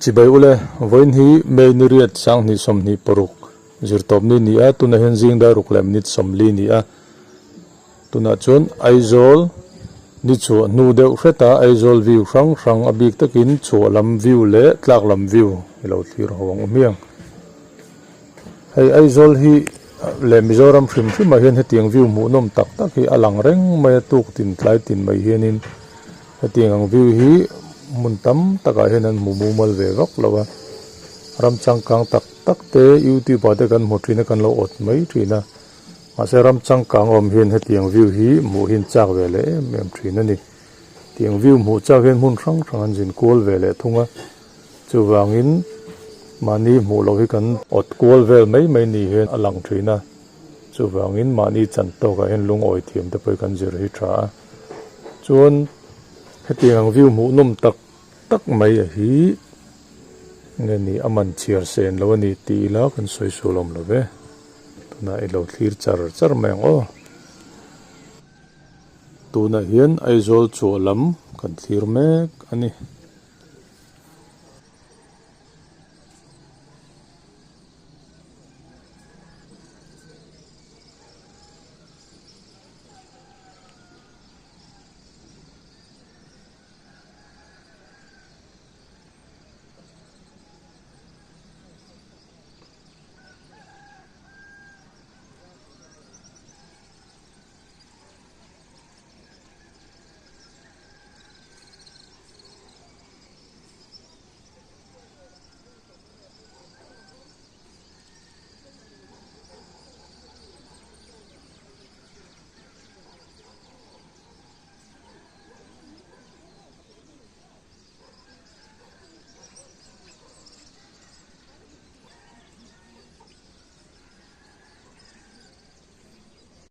Chibai ule, vawiin hi May ni riat sanghnih 26 zirtawpni ni a, tunah hian zing dar ruk leh minute 40 ni a. Tunah chuan Aizawl ni chhuah hnu deuh hreta Aizawl view hrang hrang a bik takin chhuah lam view leh tlak lam view i lo thlir ho ang u hmiang. Hei Aizawl hi leh Mizoram hrim hrimah hian hetiang view hmuhnawm tak tak hi a lang reng mai a tuk tin tlai tin mai hianin hetiang ang view hi hmun tam takah hian an hmu mumal ve vak lo a, ram changkang tak tak te youtube ah te kan hmu thin a kan lo awt mai thin a. Mahse ram changkang awm hian hetiang view hi hmuh hi an chak ve leh em em thin a ni. Tiang view hmuh chak hian hmun hrang hrang an zin kual ve leh thung a, chuvangin mahni hmuh loh hi kan awt kual vel mai mai ni hian a lang thin a, chuvangin mahni chan tawkah hian lungawi thiam te pawh hi kan zir hi tha a. Chuan hetiang ang view hmuh nawm tak tak mai a hi nge ni a man chhiar sen lo a ni tih ila kan sawi sual awm lo ve. Tunah i lo thlir char char mai ang aw. Tunah hian Aizawl chhuah lam kan thlir mek a ni.